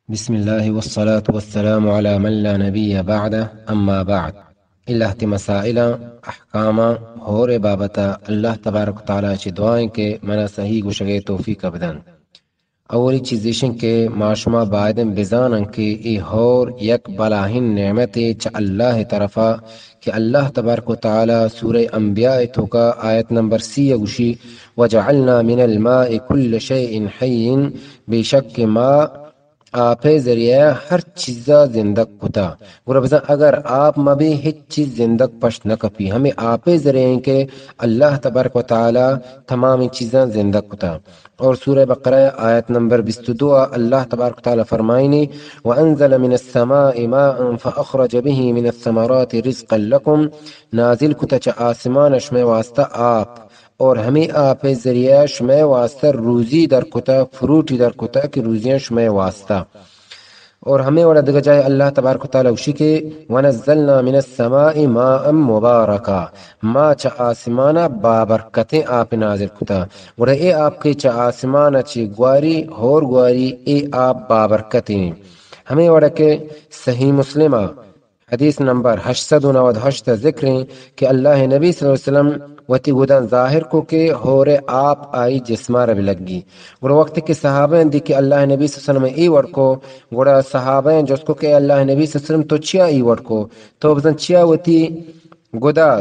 بسم اللہ والصلاة والسلام علی من لا نبی بعدہ، اما بعد۔ اللہ تی مسائلاں، احکاماں، ہورے بابتا اللہ تبارک و تعالی چی دعائیں کہ منا صحیح گوشگے توفیق بدن۔ اولی چیز ایشن کہ ما شما بایدن بزانن کہ اے ہور یک بلاہین نعمتے چہ اللہ طرفا کہ اللہ تبارک و تعالی سورہ انبیاء توکا آیت نمبر سی گوشی، وجعلنا من الماء كل شيء حي، بے شک کہ ما آپے ذریعہ ہر چیزا زندگ کتا۔ گڑا بزاں اگر آپ مبی ہچ چیز زندگ پشت نہ کپی۔ ہمیں آپے ذریعہ ہیں کہ اللہ تبارک و تعالی تمام چیزاں زندگ کتا۔ اور سورہ بقرہ آیت نمبر بیست و دو آ اللہ تبارک و تعالی فرمائنی، وانزل من السماء ماء فاخرج به من الثمرات رزقا لكم، نازل کتا چہ آسمان شمے واسطہ آپ، اور ہمیں آپ ذریعہ شمے واسطہ روزی در کتا، فروٹی در کتا کہ روزیاں شمے واسطہ۔ اور ہمیں وڑا دگہ جائے اللہ تبارک و تعالی گوشی کہ ونزلنا من السماء ماء مبارکا، ما چہ آسمانا بابرکتیں آپ نازل کتا۔ گڑا اے آپ کہ چہ آسمانا چی گواری، ہور گواری، اے آپ بابرکتیں۔ ہمیں وڑا کہ صحیح مسلمہ حدیث نمبر ہشت سد و نود و ہشت ء ذکر ہیں کہ اللہ نبی صلی اللہ علیہ وسلم وتی گداں ظاہر کو کہ ہورے آپ آئی جسمارا بلگی۔ گڑا وقت کہ صحابہ اندی کہ اللہ نبی صلی اللہ علیہ وسلم ای وڑ کو، گڑا صحابہ جست کو کہ اے اللہ نبی صلی اللہ علیہ وسلم تو چیا ای وڑ کو؟ تو بزن چیا وتی گدا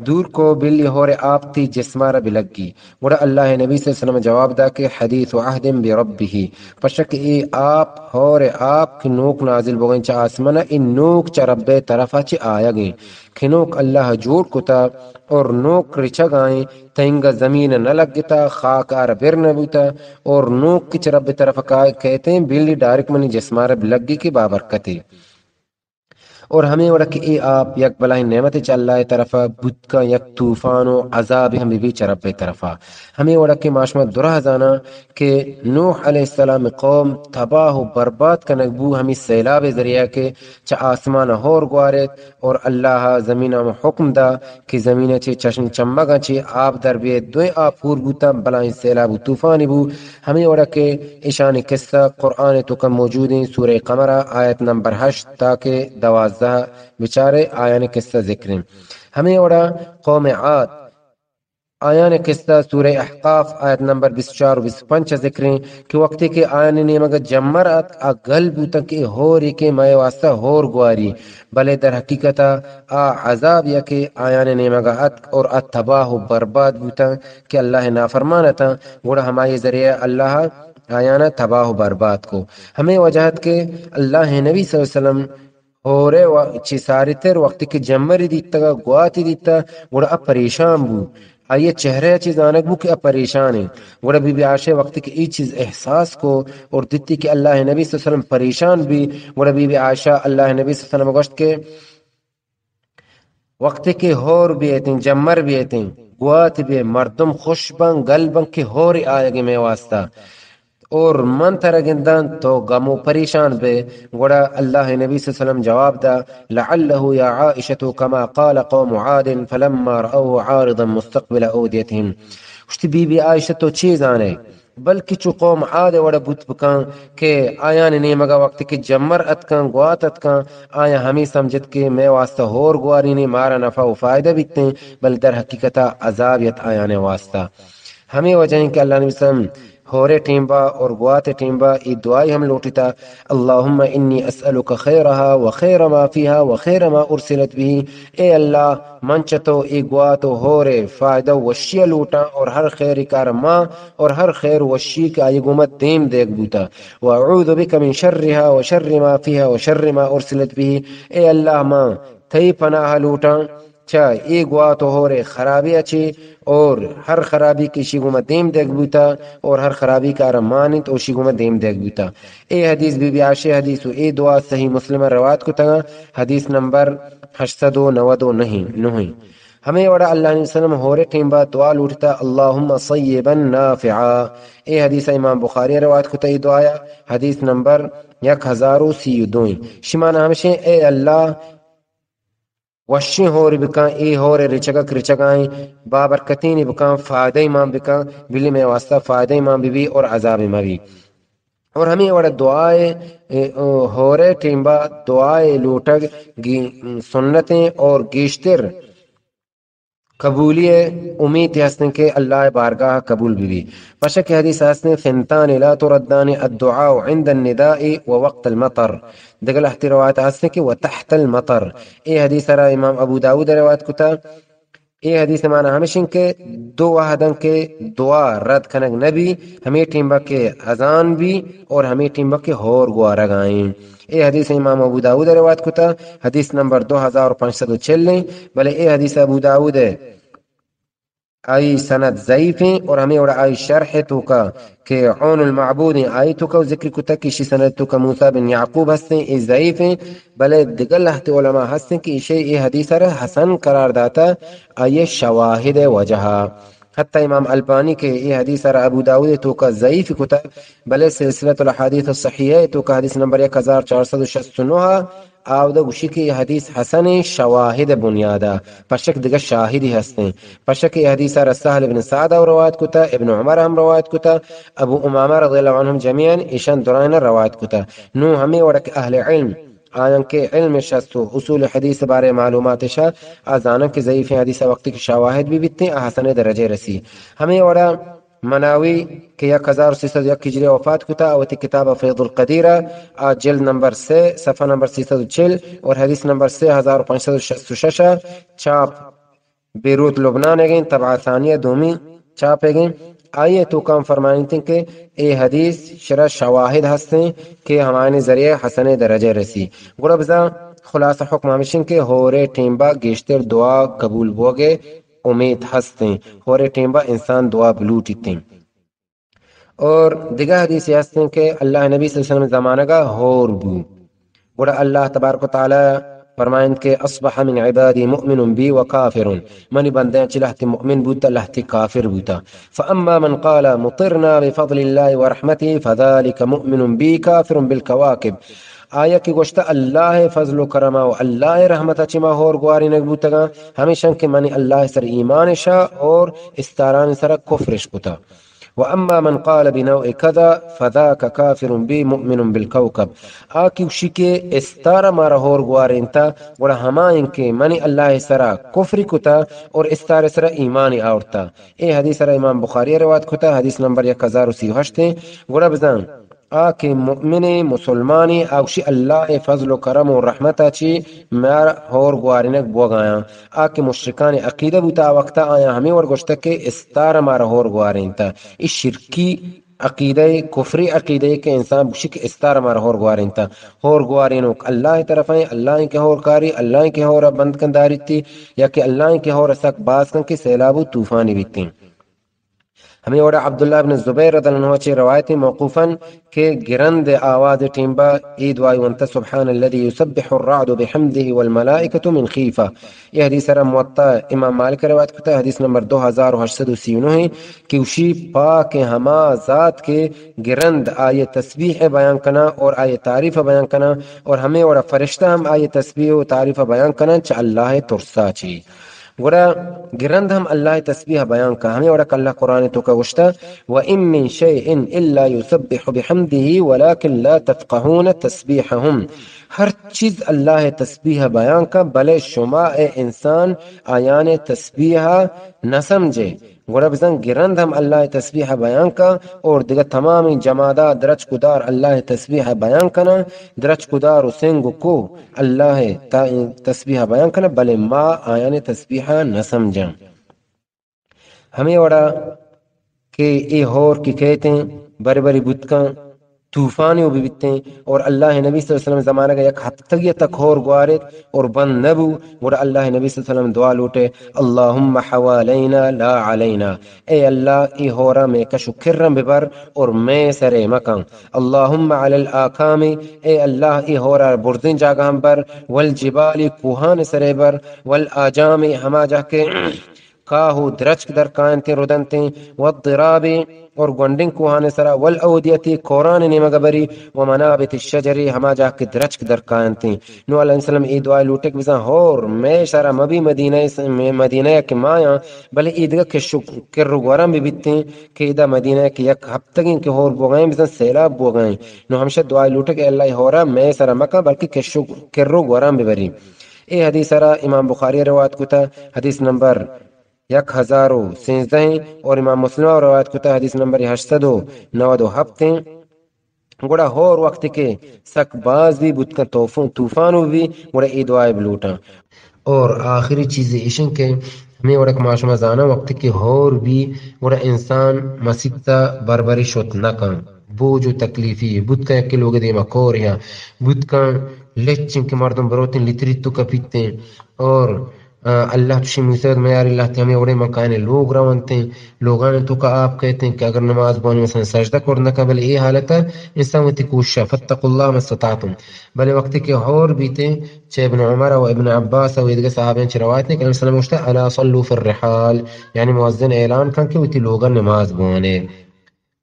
دور کو بلی ہورے آپ تی جسمارا بلگی؟ گڑا اللہ نبی صلی اللہ علیہ وسلم جواب دا کہ حدیث عہد بربہ، پرچا کہ اے آپ، ہور آپ کہ نوک نازل بوگیں چہ آسمانا، اے نوک چہ رب طرفا چہ آیگیں، کہ نوک اللہ جوڑ کتا اور نوک رچگائیں، تنگا زمین نہ لگتا، خاک آر بر نہ بوتا، اور نوک کہ چہ رب طرف کا کہتے ہیں بلی ڈائریکٹ منی جسمارا بلگی کہ بابرکتے۔ اور ہمیں وڑا کہ اے آپ یک بلاہیں نعمت چہ اللہ طرفا بوت کن، یک طوفان و عذاب ہم بی چہ رب طرفا۔ ہمیں وڑا کہ ما شما درہ زاناں کہ نوح علیہ السلام قوم تباہ و برباد کنگ بو ہمیں سیلاب ذریعہ کہ چہ آسمان ہور گوارت اور اللہ زمین ہم حکم دا کہ زمین چہ چشم چمگاں چہ آپ در بیت، دوئیں آپ ہور بوتاں، بلاہیں سیلاب و طوفانی بو۔ ہمیں وڑا کہ اشانی قصہ قرآن توکا موجود ہیں، سورہ قمر آیت نمبر ہشت تاکہ دوازدہ بچارے آیان قصہ ذکر ہیں۔ ہمیں وڑا قوم عاد، آیان قصہ سورہ احقاف آیت نمبر بیست و چار و بیست و پنچ ذکر ہیں کہ وقتی کہ آیان نیمگ جمر ات آ گل بوتن کہ ہوری کہ مئے واسطہ ہور گواری، بلے در حقیقت آ عذاب یا کہ آیان نیمگ ات اور آ تباہ و برباد بوتن کہ اللہ نافرمان اتاں، گڑا ہمائی ذریعہ اللہ آیانا تباہ و برباد کو۔ ہمیں وجہ ات کہ اللہ نبی صلی اللہ علیہ وسلم ہورے و چی ساری تر وقتی کہ جمری دیتگا، گواتی دیتا، گڑا آ پریشان بو۔ آئی چہرہ چی زانگ بو کہ آ پریشان ہیں۔ گڑا بی بی عائشہ وقتی کہ ای چیز احساس کو اور دیتی کہ اللہ نبی صلی اللہ علیہ وسلم پریشان بی، گڑا بی بی عائشہ اللہ نبی صلی اللہ علیہ وسلم گوشت کہ وقتی کہ ہور بیتیں، جمر بیتیں، گوات بی، مردم خوش بن، گل بن کہ ہور آیگی مئے واسطہ۔ اور من ترا گنداں تو گم و پریشان بے۔ گڑا اللہ نبی صلی اللہ علیہ وسلم جواب دا، لعله يا عائشة كما قال قوم عاد فلما رأوه عارضا مستقبل أوديتهم۔ گوشتی بی بی عائشہ تو چی زانے؟ بلکہ چو قوم عاد وڑ بوت بکن کہ آیان نیمگا وقت کہ جمر اتکن، گوات اتکن، آیا ہمیں سمجھت کہ مئے واسطہ ہور گوارینی مارا نفع و فائدہ بیتیں، بل در حقیقت عذاب یت آیان واسطہ۔ ہمیں وجہ ہیں کہ اللہ نبی صلی اللہ علیہ وسلم ہورے ٹیمبا اور گواتے ٹیمبا ای دعائی ہم لوٹتا، اللهم إني أسألك خيرها وخير ما فيها وخير ما أرسلت به۔ اے اللہ، من چہ تو اے گوات و ہورے فائدہ و وشی لوٹاں اور ہر خیر کار ما اور ہر خیر وشی کہ آئی گوما دیم دیگ بوتا۔ وأعوذ بك من شرها وشر ما فيها وشر ما أرسلت به۔ اے اللہ، من تئی پناہ لوٹاں چہ اے گوات و ہورے خرابی ء چے اور ہر خرابی کہ اشی گوما دیم دیگ بوتا اور ہر خرابی کہ آرا مان انت و اشی گوما دیم دیگ بوتا۔ اے حدیث بی بی عائشہ حدیث و اے دعا صحیح مسلم ء روایت کتگا، حدیث نمبر ہشت سد و نود و نہ۔ ہمیں وڑا اللہ علیہ وسلم ہورے ٹیم با دعا لوٹتا، اللهم صيبا نافعا۔ اے حدیث امام بخاری روایت کتا، اے دعایا حدیث نمبر یک ہزار و سی و دو۔ شمانا ہمشیں، اے اللہ، وشیں ہور بکن، اے ہور رچگک رچگائیں، بابرکتینی بکن، فائدہ مان بکن، بلی مئے واسطہ فائدہ مان ببی اور عذاب مبی۔ اور ہمے وڑ دعائے، اے، او، ہورے ٹیمبا دعائے لوٹگ گی سنتیں اور گیشتر قبولی امید ہستیں کہ اللہ بارگاہ قبول بی بی۔ پشک حدیث ہستیں، ثنتان لا تردان، الدعاء عند النداء ووقت المطر۔ دگہ لہتی روایت ہستیں کہ وتحت المطر۔ اے حدیث را امام ابو داؤد روایت کتا۔ اے حدیث معنی ہمشن کہ دو وہدن کہ دعا رد کنگ نبی، ہمے ٹیمبا کہ اذان بی اور ہمے ٹیمبا کہ ہور گوارگ آئیں۔ اے حدیث امام ابو داؤد روایت کتا، حدیث نمبر دو ہزار و پنچ سد و چل ایں، بلے اے حدیث ابو داؤد آئی سند ضعیف ایں اور ہمے وڑا آئی شرح توکا کہ عون المعبود ایں، آئی توکا ذکر کتا کہ شی سند توکا موسیٰ بن یعقوب ہستیں، اے ضعیف ایں، بلے دگہ لہتے علماء ہستیں کہ ایشی اے حدیث را حسن قرار داتا، آئی شواہد وجہا۔ حتی امام البانی کہ اے حدیث را ابو داؤد توکا ضعیف کتا، بلے سلسلۃ الاحادیث الصحیحہ توکا حدیث نمبر یک ہزار چار سد و شست و نہ، آودا گوشی کہ اے حدیث حسن ایں شواہد بنیادا، پشک دگہ شاہدی ہستیں۔ پشک اے حدیث را سہل ابن سعد روایت کتا، ابن عمر ہم روایت کتا، ابو امامہ رضی اللہ عنہم جمیعاً ایشان درائنا روایت کتا۔ نو ہمے وڑ کہ اہل علم آیاں کہ علم شست و اصول حدیث بارے معلومات شا، آ زانن کہ ضعیف حدیث وقتی کہ شواہد بی بیتیں، آ حسن درجہ رسی۔ ہمے وڑا مناوی کہ یک ہزار و سیصد و یک ہجری وفات کتا، وتی کتاب فیض القدیر، آ جلد نمبر سے، صفحہ نمبر سیصد و چل اور حدیث نمبر سے ہزار و پنچ سد و شست و شش، چاپ بیروت لبنان اگیں، طبعہ ثانیہ دومی چاپ اگیں، آئی توکا ہم فرمائنتیں کہ اے حدیث شرا شواہد ہستیں کہ ہمانی ذریعہ حسن درجہ رسی۔ گڑا بزاں خلاصہ حکم ہمشن کہ ہورے ٹیمبا گیشتر دعا قبول بوگے امید ہستیں، ہورے ٹیمبا انسان دعا بلوٹیتیں۔ اور دگہ حدیثے ہستیں کہ اللہ نبی صلی اللہ علیہ وسلم زمانگا ہور بو، گڑا اللہ تبارک و تعالی فرمائنت کہ اصبح من عبادی مؤمن بی و کافر، منی بندیاں چہ لہتے مؤمن بوتا، لہتے کافر بوتا۔ فاما من قال مطرنا بفضل اللہ ورحمته فذلك مؤمن بی کافر بالکواکب، آیا کہ گوشتا اللہ فضل و کرما و اللہ رحمتا چہ ما ہور گوارینگ بوتگاں، ہمیشاں کہ منی اللہ سر ایمان شا اور استاران سر کفرش کتا۔ و اما من قال بنوع کذا فذاک کافر بی مؤمن بالکوکب، آ کہ گوشی کہ استارا مارا ہور گوارینتا، گڑا ہمائیں کہ منی اللہ سرا کفری کتا اور استار سرا ایمانی آورتا۔ اے حدیث را امام بخاری روایت کتا، حدیث نمبر یک ہزار و سی و ہشت ایں۔ گڑا بزان آ کہ مؤمنیں، مسلمانیں، آ گوشی اللہ فضل و کرم و رحمتا چی مارا ہور گوارینگ بوگایاں۔ آ کہ مشرکان عقیدہ بوتا، آ وقتا آیاں ہمیں وڑ گوشتہ کہ استار مارا ہور گوارینتا۔ ای شرکی عقیدہ، کفری عقیدہ کہ انسان گوشی کہ استار مارا ہور گوارینتا۔ ہور گوارینوک اللہ طرف ہیں، اللہ کہ ہور کاری، اللہ کہ ہور بند کن داریتی، یا کہ اللہ کہ ہور سک باز کن کہ سیلاب و طوفانی بیتیں۔ ہمیں وڑا عبداللہ ابن زبیر رضی اللہ عنہ چے روایت موقوفاً کہ گرند آواز ٹیمبا اے دعائی ونتا، سبحان الذي يسبح الرعد بحمده والملائكة من خيفة۔ یہ حدیث را موطا امام مالک روایت کتا، حدیث نمبر دو ہزار و ہشت سد و سی و نو ہے کہ اشی پاک ہما ذات کے گرند آئیے تسبیح بیان کنا اور آئیے تعریف بیان کنا اور ہمیں وڑا فرشتہ ہم آئیے تسبیح و تعریف بیان کنا چہ اللہ ترسا چی۔ گڑا گرند ہم اللہ تسبیح بیان کا، ہمیں وڑا کہ اللہ قرآن توکا گوشتا، وإن من شيء إلا يسبح بحمده ولكن لا تفقهون تسبيحهم۔ ہر چیز اللہ تسبیح بیان کا، بلے شما اے انسان آیان تسبیح نہ سمجھے۔ گڑا بزن گرند ہم اللہ تسبیح بیان کا اور دگہ تمام جمادات، درچک و دار اللہ تسبیح بیان کنا، درچک و دار و سنگ و کوہ اللہ ء تا-، تسبیح بیان کناں، بلے ما آیان تسبیح نہ سمجھاں۔ ہمے وڑا کہ اے ہور کہ کیتیں، برے برے بوت کن طوفانے و بہ بیتیں، اور اللہ نبی صلی اللہ علیہ وسلم زمانگ ء یک ہفتگی تک ہور گوارت اور بند نہ بو، گڑا اللہ نبی صلی اللہ علیہ وسلم دعا لوٹے، اللهم حوالينا لا علينا، اے اللہ، اے ہورا مے کش و کرم ببر اور مے سرے مکن۔ اللهم على الآكام، اے اللہ، اے ہورا برزیں جاگہاں بر، والجبال، کوہان سرے بر، والآجام، ہما جاہ کہ کاہ و درچک در کاینتیں، ردنتیں، والضراب، اور گونڈیں کوہانی سرا، والاودیۃ، کورانی نیمگا بری، ومنابت الشجر، ہما جاہ کہ درچک در کاینتیں۔ نوح علیہ السلام اے دعا لوٹے کہ بزاں ہور مئے سرا مبی، مدینہ س-، مدینہ کہ مایاں، بلے اے دگہ کش و کر و گورم بہ بیتیں کہ ادا مدینہ کہ یک ہفتگیں کہ ہور بوگائیں، بزاں سیلاب بوگائیں۔ نو ہمشہ دعا لوٹے کہ اللہ ہورا مئے سرا مکن، بلکہ کش و کر و گورم ببری۔ اے حدیث را امام بخاری روایت کتا، حدیث نمبر یک ہزار و سیزدہ ایں، اور امام مسلم روایت کتا، حدیث نمبر ہشت سد و نود و ہفت ایں۔ گڑا ہور وقت کہ سک باز بی، بوت کن طوفان، طوفان و بی، گڑا اے دعا بلوٹاں۔ اور آخری چیز ایشن کہ ہمیں وڑا کہ ما شما زاناں، وقت کہ ہور بی، گڑا انسان مسیت تا بربری شت نہ کن۔ بوج و تکلیفی بوت کن کہ لوگ دیما کور یا بوت کن لچن کہ مردم بروتیں لتریت تو کپیتیں۔ اور آ، اللہ چوشیں موسیٰ میار اللہ تی ہمیں وڑے من کائنے لوگ رونتیں، لوگانے توکا آپ کہتیں کہ اگر نماز بوانی مثلاً سجدہ کر نہ کن، بلے اے حالتا انسان وتی کوشش، فاتقوا اللہ ما استطعتم۔ بلے وقتی کہ ہور بیتیں، چہ ابن عمر و ابن عباس و ایدگہ صحابیاں چہ روایت نے کہ انسان گوشتا، الا صلوا فی الرحال، یعنی مؤذن اعلان کن کہ وتی لوگا نماز بوانے۔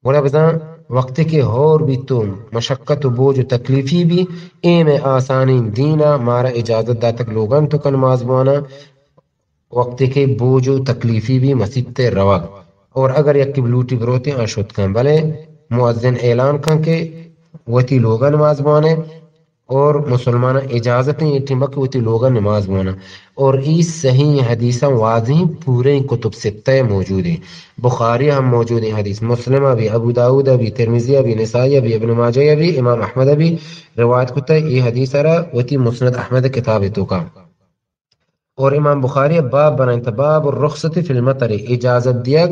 گڑا بزاں وقتے کہ ہور بیت و مشقت و بوج و تکلیفی بی، اے مئے آسانیں دین ء مارا اجازت داتگ لوگان توکا نماز بوانا، وقتے کہ بوج و تکلیفی بی مسیت ء روگ۔ اور اگر یکے بلوٹی بروتے آ شت کن، بلے مؤذن اعلان کن کہ وتی لوگا نماز بوانے۔ اور مسلماناں اجازت ایں اے ٹیمبا کہ وتی لوگا نماز بوانا۔ اور ای صحیح حدیثاں واضح پورے کتب ستہ موجود ہیں، بخاری ہم موجود ہیں حدیث، مسلم بھی، ابو داود بھی، ترمذی بھی، نسائی بھی، ابن ماجہ بھی، امام احمد بھی روایت کتا ہے۔ اے حدیث را وتی مسند احمد کتاب توکا۔ اور امام بخاری باب بنائیں تا باب الرخصت فی المطر، اجازت دیگ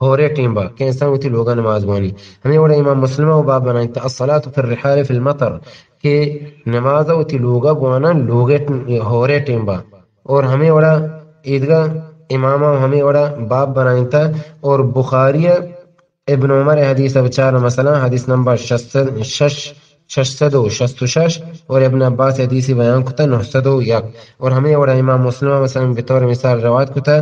ہورے ٹیمبا کہ انسان وتی لوگا نماز بوانی۔ ہمیں وڑا امام مسلم و باب بنائیں تا الصلاة فی الرحال فی المطر، کہ نماز وتی لوگا بوانا لوگے ٹ-، ہورے ٹیمبا۔ اور ہمیں وڑا ایدگا امام ہمیں وڑا باب بنائیں تا۔ اور بخاری ابن عمر حدیث بچار، مثلاً حدیث نمبر شش سد، شش، شش سد و شست و شش، اور ابن عباس حدیثی بیان کتا نو سد و یک۔ اور ہمیں وڑا امام مسلم مثلاً بطور مثال روایت کتا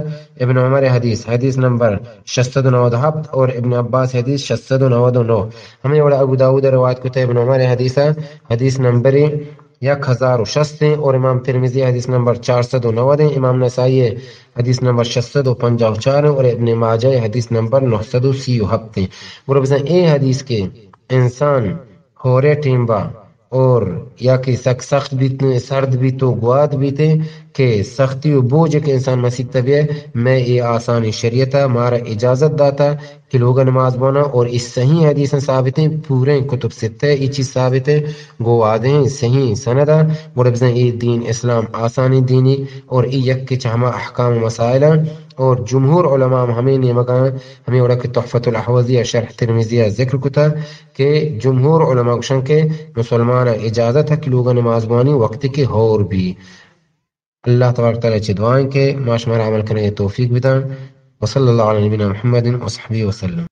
ابن عمر حدیث، حدیث نمبر شش سد و نود و ہفت، اور ابن عباس حدیث شش سد و نود و نو۔ ہمیں وڑا ابو داود روایت کتا ابن عمر حدیث، حدیث نمبر یک ہزار و شست ہیں، اور امام ترمذی حدیث نمبر چار سد و نود ہیں، امام نسائی حدیث نمبر شش سد و پنجاہ و چار ہیں، اور ابن ماجہ حدیث نمبر نو سد و سی و ہفت ہیں۔ گڑا بزن اے حدیث کے انسان ہورے ٹیمبا اور یا کہ سک سخت بیت، سرد بیت و گوات بیت کہ سختی و بوج کہ انسان مسیت بیئے، میں اے آسانی شریعت مارا اجازت داتا کہ لوگا نماز بوانا، اور اے صحیح حدیثاں ثابت ہیں، پورے کتب ستہ اے چیز ثابت ہے، گو واضح ہیں، صحیح سند ہے۔ گڑا بزن اے دین اسلام آسانی دینی، اور اے یک کہ چہ ہما احکام و مسائل ہیں، اور جمہور علماء ہم ہمیں نیمگا ہیں، ہمیں وڑا کہ تحفۃ الاحوذی یا شرح ترمذی یا ذکر کتا کہ جمہور علماء گوشن کہ مسلمان اجازت ہے کہ لوگا نماز بوانی وقتی کہ ہور بی۔ اللہ تبارک تعالی چہ دعائیں کہ ما شمارا عمل کنگے توفیق بدان۔ وصلی اللہ علی نبینا محمد وصحبہ وسلم۔